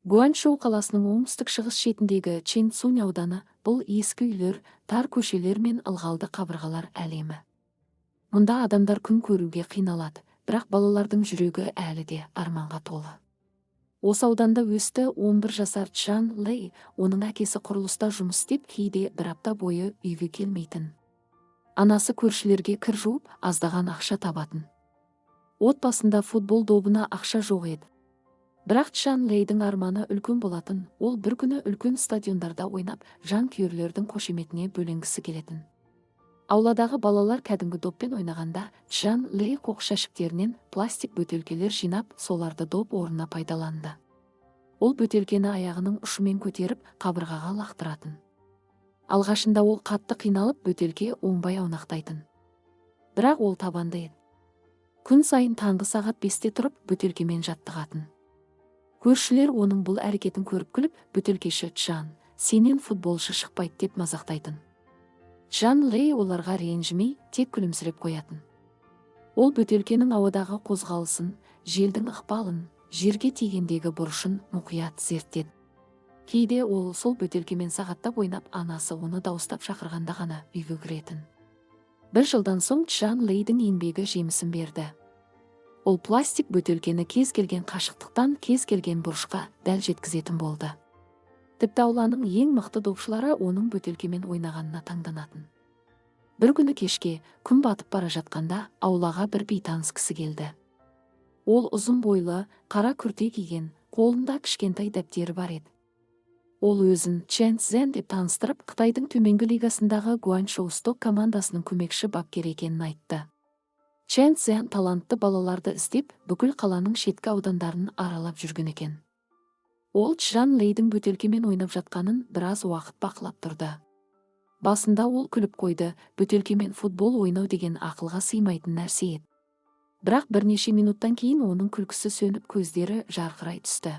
Гуанчжоу қаласының оңтүстік-шығыс шетіндегі Чэнцунь ауданы – бұл ескі үйлер, тар көшелер мен ылғалды қабырғалар әлемі. Мұнда адамдар күн көруге қиналады, бірақ балалардың жүрегі әлі де арманға толы. Осы ауданда өсті 11 жасар Чжан Лэй. Оның әкесі құрылыста жұмыс істеп, кейде бір апта бойы үйге келмейтін. Анасы көршілерге кір жуып, аздаған ақша табатын. Отбасында футбол добына ақша жоқ еді. Бірақ Чжан Лэйдің арманы үлкен болатын: ол бір күні үлкен стадиондарда ойнап, жанкүйерлердің қошеметіне бөленгісі келетін. Ауладағы балалар кәдімгі доппен ойнағанда, Чжан Лэй қоқыс жәшіктерінен пластик бөтелкелер жинап, соларды доп орнына пайдаланды. Ол бөтелкені аяғының ұшымен көтеріп, қабырғаға лақтыратын. Алғашында ол қатты қиналып, бөтелке оңбай аунақтайтын. Бірақ ол табанды еді. Күн сайын таңғы сағат 5-те тұрып, бөтелкемен жаттығатын. Көршілер оның бұл әрекетін көріп күліп, «Бөтелкеші Чжан, сенен футболшы шықпайды», – деп мазақтайтын. Чжан Лэй оларға ренжімей, тек күлімсіреп қоятын. Ол бөтелкенің ауадағы қозғалысын, желдің ықпалын, жерге тигендегі бұрышын мұқият зерттеді. Кейде ол сол бөтелкемен сағаттап ойнап, анасы оны дауыстап шақырғанда ғана үйге кіретін. Бір жылдан соң Чжан Лэйдің еңбегі жемісін берді. Ол пластик бөтелкені кез келген қашықтықтан, кез келген бұрышқа дәл жеткізетін болды. Тіпті ауланың ең мықты допшылары оның бөтелкемен ойнағанына таңданатын. Бір күні кешке, күн батып бара жатқанда, аулаға бір бейтаныс кісі келді. Ол ұзын бойлы, қара күрте киген, қолында кішкентай дәптері бар еді. Ол өзін Чен Цзэн деп таныстырып, Қытайдың төменгі лигасындағы Гуанчжоу Сток командасының көмекші бапкері екенін айтты. Чен Цзэн талантты балаларды іздеп, бүкіл қаланың шеткі аудандарын аралап жүрген екен. Ол Чжан Лэйдің бөтелкемен ойнап жатқанын біраз уақыт бақылап тұрды. Басында ол күліп қойды: бөтелкемен футбол ойнау деген ақылға сыймайтын нәрсе еді. Бірақ бірнеше минуттан кейін оның күлкісі сөніп, көздері жарқырай түсті.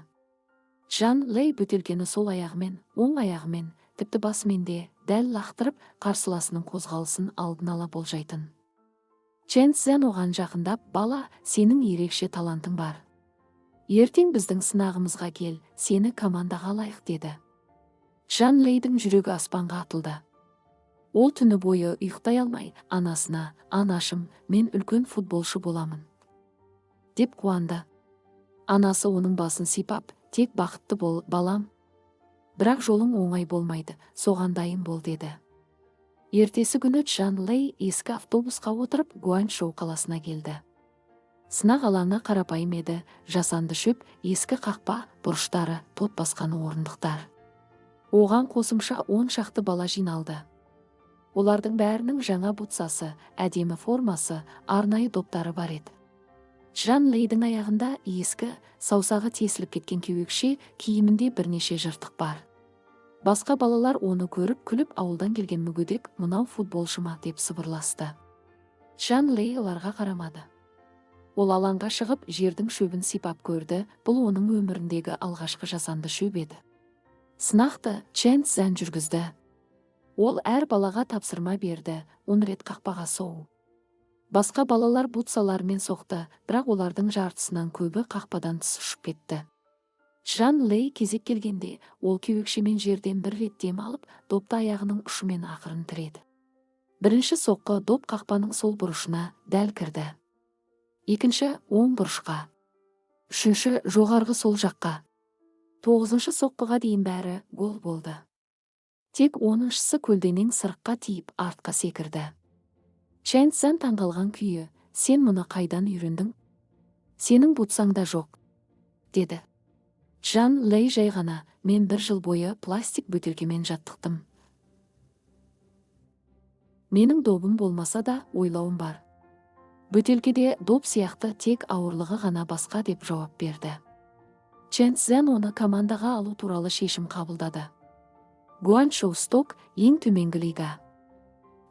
Чжан Лэй бөтелкені сол аяғымен, оң аяғымен, тіпті басымен де дәл лақтырып, қарсыласының қозғалысын алдын ала болжайтын. Чен Цзэн оған жақындап: «Бала, сенің ерекше талантың бар. Ертең біздің сынағымызға кел, сені командаға алайық», – деді. Чжан Лэйдің жүрегі аспанға атылды. Ол түні бойы ұйықтай алмай, анасына: «Анашым, мен үлкен футболшы боламын», – деп қуанды. Анасы оның басын сипап: «Тек бақытты бол, балам. Бірақ жолың оңай болмайды, соған дайын бол», – деді. Ертесі күні Чжан Лэй ескі автобусқа отырып, Гуанчжоу қаласына келді. Сынақ алаңы қарапайым еді: жасанды шөп, ескі қақпа, бұрыштары тот басқан орындықтар. Оған қосымша 10 шақты бала жиналды. Олардың бәрінің жаңа бутсасы, әдемі формасы, арнайы доптары бар еді. Чжан Лэйдің аяғында ескі, саусағы тесіліп кеткен кеуекше, киімінде бірнеше жыртық бар. Басқа балалар оны көріп күліп, «Ауылдан келген мүгедек, мынау футболшы ма?» деп сыбырласты. Чжан Лэй оларға қарамады. Ол алаңға шығып, жердің шөбін сипап көрді: бұл оның өміріндегі алғашқы жасанды шөп еді. Сынақты Чен Цзэн жүргізді. Ол әр балаға тапсырма берді: 10 рет қақпаға соғу. Басқа балалар бутсаларымен соқты, бірақ олардың жартысынан көбі қақпадан тыс ұшып кетті. Чжан Лэй кезек келгенде, ол кеуекшемен жерден бір рет дем алып, допты аяғының ұшымен ақырын тіреді. Бірінші соққы: доп қақпаның сол бұрышына дәл кірді. Екінші – оң бұрышқа. Үшінші – жоғарғы сол жаққа. Тоғызыншы соққыға дейін бәрі гол болды. Тек 10-шысы көлденең сырыққа тиіп, артқа секірді. Чэн Цзэн таңғалған күйі: «Сен мұны қайдан үйрендің? Сенің бутсаң да жоқ», – деді. Чжан Лэй жай ғана: «Мен бір жыл бойы пластик бөтелкемен жаттықтым. Менің добым болмаса да, ойлауым бар. Бөтелкеде доп сияқты, тек ауырлығы ғана басқа», – деп жауап берді. Чен Цзэн оны командаға алу туралы шешім қабылдады. Гуанчжоу Сток – ең төменгі лига.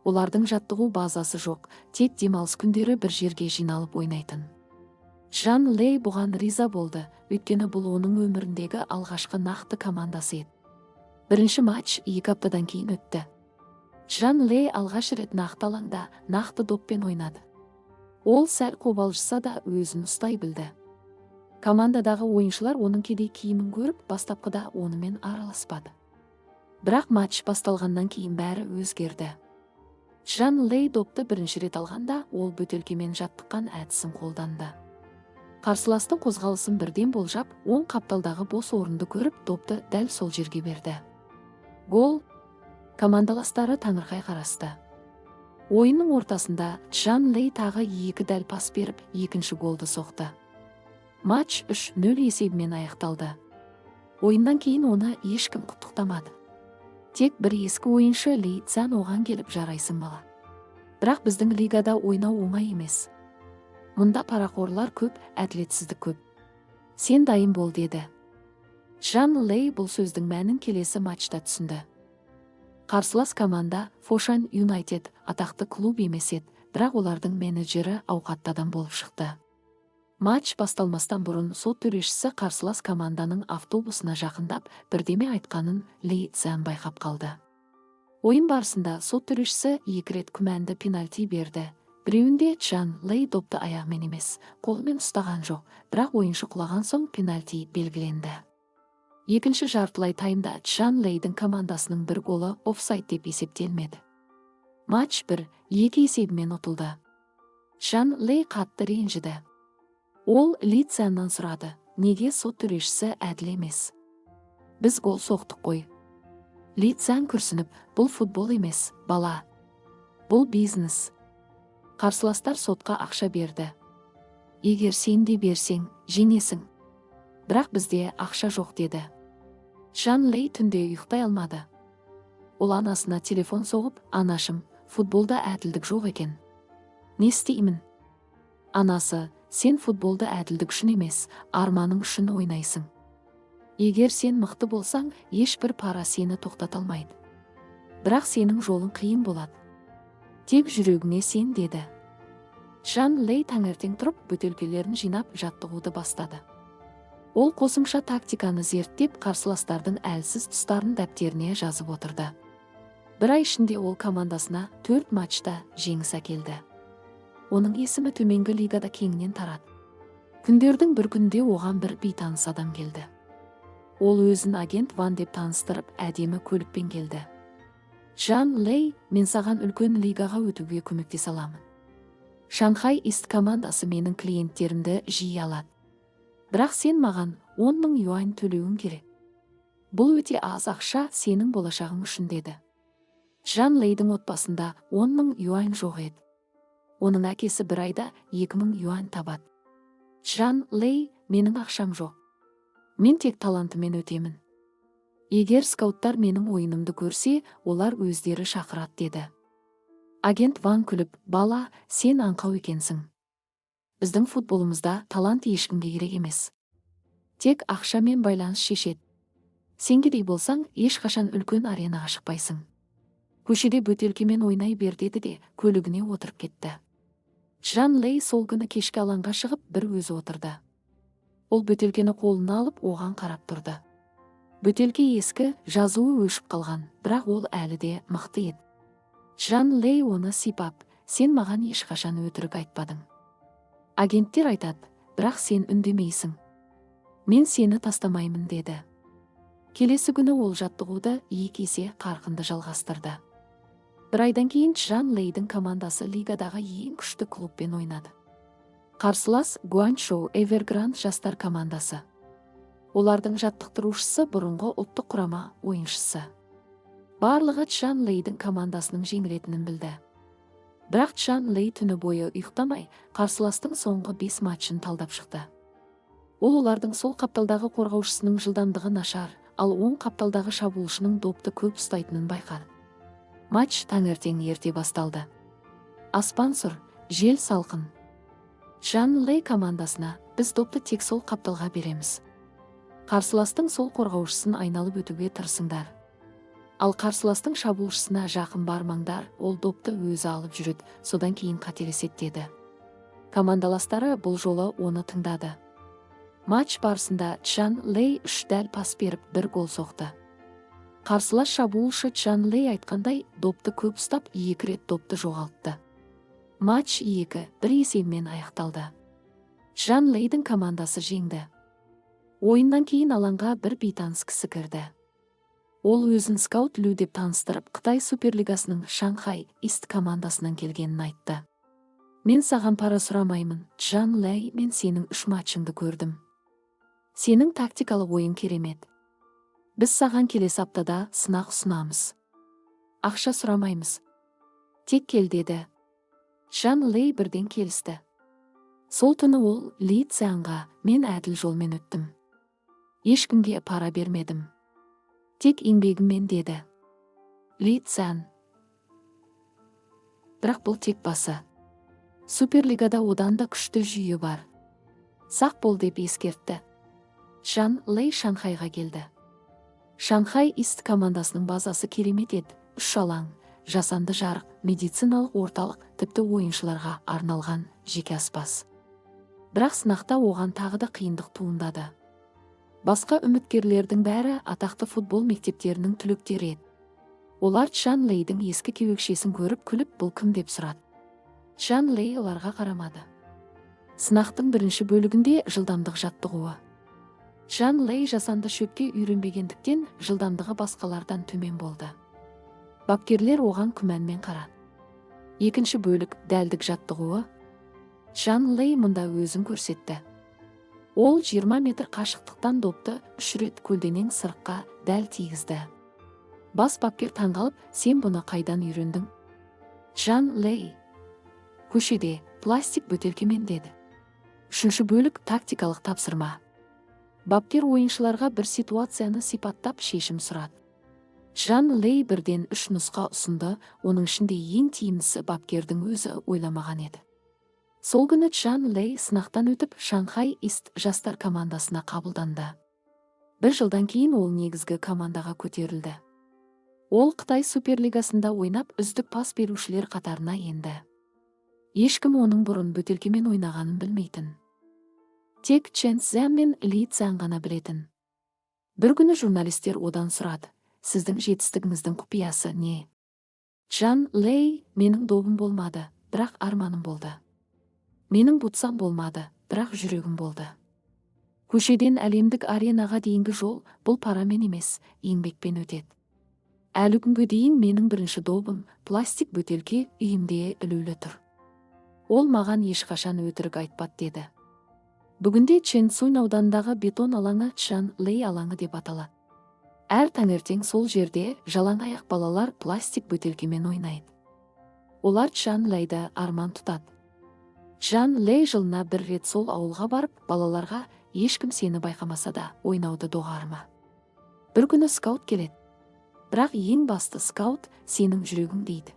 Олардың жаттығу базасы жоқ, тек демалыс күндері бір жерге жиналып ойнайтын. Чжан Лэй бұған риза болды, өйткені бұл оның өміріндегі алғашқы нақты командасы еді. Бірінші матч 2 аптадан кейін өтті. Чжан Лэй алғаш рет нақты алаңда, нақты доппен ойнады. Ол сәл қобалжыса да, өзін ұстай білді. Командадағы ойыншылар оның кедей киімін көріп, бастапқыда онымен араласпады. Бірақ матч басталғаннан кейін бәрі өзгерді. Чжан Лэй допты бірінші рет алғанда, ол бөтелкемен жаттыққан әдісін қолданды. Қарсыластың қозғалысын бірден болжап, оң қапталдағы бос орынды көріп, допты дәл сол жерге берді. Гол! Командаластары таңырқай қарасты. Ойынның ортасында Чжан Лэй тағы екі дәл пас беріп, екінші голды соқты. Матч 3-0 есебімен аяқталды. Ойыннан кейін оны ешкім құттықтамады. Тек бір ескі ойыншы Ли Цян оған келіп: «Жарайсың, бала. Бірақ біздің лигада ойнау оңай емес. Мұнда парақорлар көп, әділетсіздік көп. Сен дайын бол», – деді. Чжан Лэй бұл сөздің мәнін келесі матчта түсінді. Қарсылас команда Фошан Юнайтед атақты клуб емес еді, бірақ олардың менеджері ауқатты адам болып шықты. Матч басталмастан бұрын сот төрешісі қарсылас команданың автобусына жақындап, бірдеме айтқанын Ли Цян байқап қалды. Ойын барысында сот төрешісі екі рет күмәнді пенальти берді. Біреуінде Чжан Лэй допты аяғымен емес, қолымен ұстаған жоқ, бірақ ойыншы құлаған соң пенальти белгіленді. Екінші жартылай таймда Чжан Лэйдің командасының бір голы офсайд деп есептелмеді. Матч 1-2 есебімен ұтылды. Чжан Лэй қатты ренжіді. Ол Ли Цяннан сұрады: «Неге сот төрешісі әділ емес? Біз гол соқтық қой». Ли Цян күрсініп: «Бұл футбол емес, бала. Бұл бизнес. Қарсыластар сотқа ақша берді. Егер сен де берсең, жеңесің. Бірақ бізде ақша жоқ», – деді. Чжан Лэй түнде ұйықтай алмады. Ол анасына телефон соғып: «Анашым, футболда әділдік жоқ екен. Не істеймін?» Анасы: «Сен футболды әділдік үшін емес, арманың үшін ойнайсың. Егер сен мықты болсаң, ешбір пара сені тоқтата алмайды. Бірақ сенің жолың қиын болады. Тек жүрегіңе сен», – деді. Чжан Лэй таңертең тұрып, бөтелкелерін жинап, жаттығуды бастады. Ол қосымша тактиканы зерттеп, қарсыластардың әлсіз тұстарын дәптеріне жазып отырды. Бір ай ішінде ол командасына төрт матчта жеңіс әкелді. Оның есімі төменгі лигада кеңінен тарады. Күндердің бір күнінде оған бір бейтаныс адам келді. Ол өзін агент Ван деп таныстырып, әдемі көлікпен келді. «Чжан Лэй, мен саған үлкен лигаға өтуге көмектесе аламын. Шанхай Ист командасы менің клиенттерімді жиі алады. Бірақ сен маған 10 мың юань төлеуің керек. Бұл өте аз ақша сенің болашағың үшін», – деді. Чжан Лэйдің отбасында 10 мың юань жоқ еді. Оның әкесі бір айда 2000 юань табады. Чжан Лэй: «Менің ақшам жоқ. Мен тек талантыммен өтемін. Егер скауттар менің ойынымды көрсе, олар өздері шақырады», – деді. Агент Ван күліп: «Бала, сен аңқау екенсің. Біздің футболымызда талант ешкімге керек емес. Тек ақша мен байланыс шешеді. Сен кедей болсаң, ешқашан үлкен аренаға шықпайсың. Көшеде бөтелкемен ойнай бер», – деді де көлігіне отырып кетті. Чжан Лэй сол күні кешкі алаңға шығып, бір өзі отырды. Ол бөтелкені қолына алып, оған қарап тұрды. Бөтелке ескі, жазуы өшіп қалған, бірақ ол әлі де мықты еді. Чжан Лэй оны сипап: «Сен маған ешқашан өтірік айтпадың. Агенттер айтады, бірақ сен үндемейсің. Мен сені тастамаймын», – деді. Келесі күні ол жаттығуды екі есе қарқынды жалғастырды. Бір айдан кейін Чжан Лэйдің командасы лигадағы ең күшті клубпен ойнады. Қарсылас Гуанчжоу Эвергранд жастар командасы. Олардың жаттықтырушысы бұрынғы ұлттық құрама ойыншысы. Барлығы Чжан Лэйдің командасының жеңілетінін білді. Бірақ Чжан Лэй түні бойы ұйықтамай, қарсыластың соңғы бес матчын талдап шықты. Ол олардың сол қапталдағы қорғаушысының жылдамдығы нашар, ал оң қапталдағы шабуылшының допты көп ұстайтынын байқады. Матч таңертең ерте басталды. Аспан сұр, жел салқын. Чжан Лэй командасына: «Біз допты тек сол қапталға береміз. Қарсыластың сол қорғаушысын айналып өтуге тырысыңдар. Ал қарсыластың шабуылшысына жақын бармаңдар, ол допты өзі алып жүреді, содан кейін қателеседі», – деді. Командаластары бұл жолы оны тыңдады. Матч барысында Чжан Лэй үш дәл пас беріп, бір гол соқты. Қарсылас шабуылшы Чжан Лэй айтқандай допты көп ұстап, екі рет допты жоғалтты. Матч 2-1 есебімен аяқталды. Чжан Лэйдің командасы жеңді. Ойыннан кейін алаңға бір бейтаныс кісі кірді. Ол өзін скаут Лю деп таныстырып, Қытай суперлигасының Шанхай Ист командасынан келгенін айтты. «Мен саған пара сұрамаймын, Чжан Лэй. Мен сенің үш матчыңды көрдім. Сенің тактикалық ойың керемет. Біз саған келесі аптада сынақ ұсынамыз. Ақша сұрамаймыз. Тек кел», – деді. Чжан Лэй бірден келісті. Сол түні ол Ли Цзянға: «Мен әділ жолмен өттім. Ешкімге пара бермедім. Тек еңбегіммен», – деді. Ли Цзян: «Бірақ бұл тек басы. Суперлигада одан да күшті жүйе бар. Сақ бол», – деп ескертті. Чжан Лэй Шанхайға келді. Шанхай Ист командасының базасы керемет еді: үш алаң, жасанды жарық, медициналық орталық, тіпті ойыншыларға арналған жеке аспаз. Бірақ сынақта оған тағы да қиындық туындады. Басқа үміткерлердің бәрі атақты футбол мектептерінің түлектері еді. Олар Чжан Лэйдің ескі кеуекшесін көріп, күліп, «Бұл кім?» деп сұрады. Чжан Лэй оларға қарамады. Сынақтың бірінші бөлігінде жылдамдық жаттығуы. Чжан Лэй жасанды шөпке үйренбегендіктен, жылдамдығы басқалардан төмен болды. Бапкерлер оған күмәнмен қарады. Екінші бөлік – дәлдік жаттығуы. Чжан Лэй мұнда өзін көрсетті. Ол 20 метр қашықтықтан допты үш рет көлденең сырыққа дәл тигізді. Бас бапкер таңғалып: «Сен бұны қайдан үйрендің?» Чжан Лэй: «Көшеде, пластик бөтелкемен», – деді. Үшінші бөлік – тактикалық тапсырма. Бапкер ойыншыларға бір ситуацияны сипаттап, шешім сұрады. Чжан Лэй бірден үш нұсқа ұсынды, оның ішінде ең тиімдісі бапкердің өзі ойламаған еді. Сол күні Чжан Лэй сынақтан өтіп, Шанхай Ист жастар командасына қабылданды. Бір жылдан кейін ол негізгі командаға көтерілді. Ол Қытай суперлигасында ойнап, үздік пас берушілер қатарына енді. Ешкім оның бұрын бөтелкемен ойнағанын білмейтін. Тек Чен Цзян мен Ли Цзян ғана білетін. Бір күні журналистер одан сұрады: «Сіздің жетістігіңіздің құпиясы не?» Чжан Лэй: «Менің добым болмады, бірақ арманым болды. Менің бутсам болмады, бірақ жүрегім болды. Көшеден әлемдік аренаға дейінгі жол – бұл парамен емес, еңбекпен өтеді. Әлі күнге дейін менің бірінші добым, пластик бөтелке, үйімде ілулі тұр. Ол маған ешқашан өтірік айтпады», – деді. Бүгінде Чен Цунь ауданындағы бетон алаңы Чжан Лэй алаңы деп аталады. Әр таңертең сол жерде жалаң аяқ балалар пластик бөтелкемен ойнайды. Олар Чжан Лэйді арман тұтады. Чжан Лэй жылына бір рет сол ауылға барып, балаларға: «Ешкім сені байқамаса да, ойнауды доғарма. Бір күні скаут келеді. Бірақ ең басты скаут – сенің жүрегің», – дейді.